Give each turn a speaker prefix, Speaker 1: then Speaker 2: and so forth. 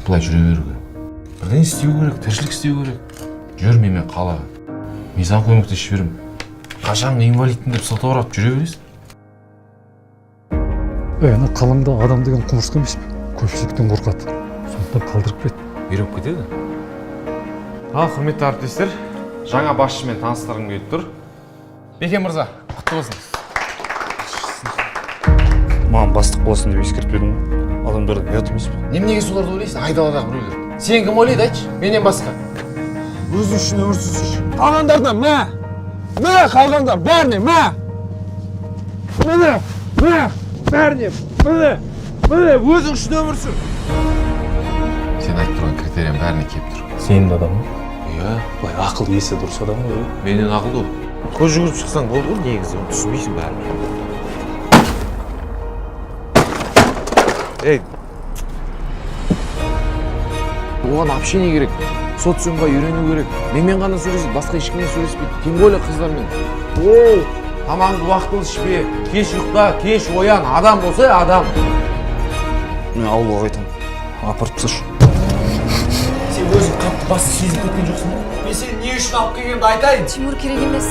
Speaker 1: Былай жүре беруге. Бірдеңе істеу керек, тіршілік істеу керек. Жүр менімен қалаға. Мен саған көмектесіп жіберемін. Қашан инвалидпін деп сылтауратып жүре бересің?
Speaker 2: Ей, ана қалаңда адам деген құмырсқа емес пе? Көпшіліктен қорқады, сондықтан қалдырып кет.
Speaker 1: Үйреніп кетеді. Ал, құрметті әріптестер, жаңа басшымен таныстырғым келіп тұр. Бекен мырза, құтты болсын.
Speaker 3: Маған бастық боласың деп ескертпедің ғой. Адамдардан ұят емес пе?
Speaker 1: Неменеге соларды ойлайсың? Айдаладағы біреулер. Сен кім ойлайды, айтшы, менен басқа?
Speaker 4: Өзің үшін өмір сүрсінші. Қалғандарына мә! Мә, қалғандар бәріне мә! Міне, мә, бәріне, міне, міне, өзің үшін өмір сүр.
Speaker 1: Сен айтып тұрған критерияң бәріне келіп тұр.
Speaker 5: Сенімді адам ғой.
Speaker 1: Иә.
Speaker 5: Былай ақыл есі дұрыс адам ғой.
Speaker 1: Менен ақылды ол.
Speaker 6: Көз жүгіріп шықсаң болды ғой негізі, оны түсінбейсің бәрібір. Ей.
Speaker 1: Оған общение керек, социумға үйрену керек. Менімен ғана сөйлеседі, басқа ешкіммен сөйлеспейді, тем более қыздармен. Оу, тамағыңды уақытылы ішпе, кеш ұйықта, кеш оян, адам болса адам.
Speaker 3: Мен ауылға қайтамын, апарып тасташы.
Speaker 4: Сен өзің қатты басты сезініп кеткен жоқсың ба? Мен сені не үшін алып келгенімді айтайын.
Speaker 7: Тимур, керек емес.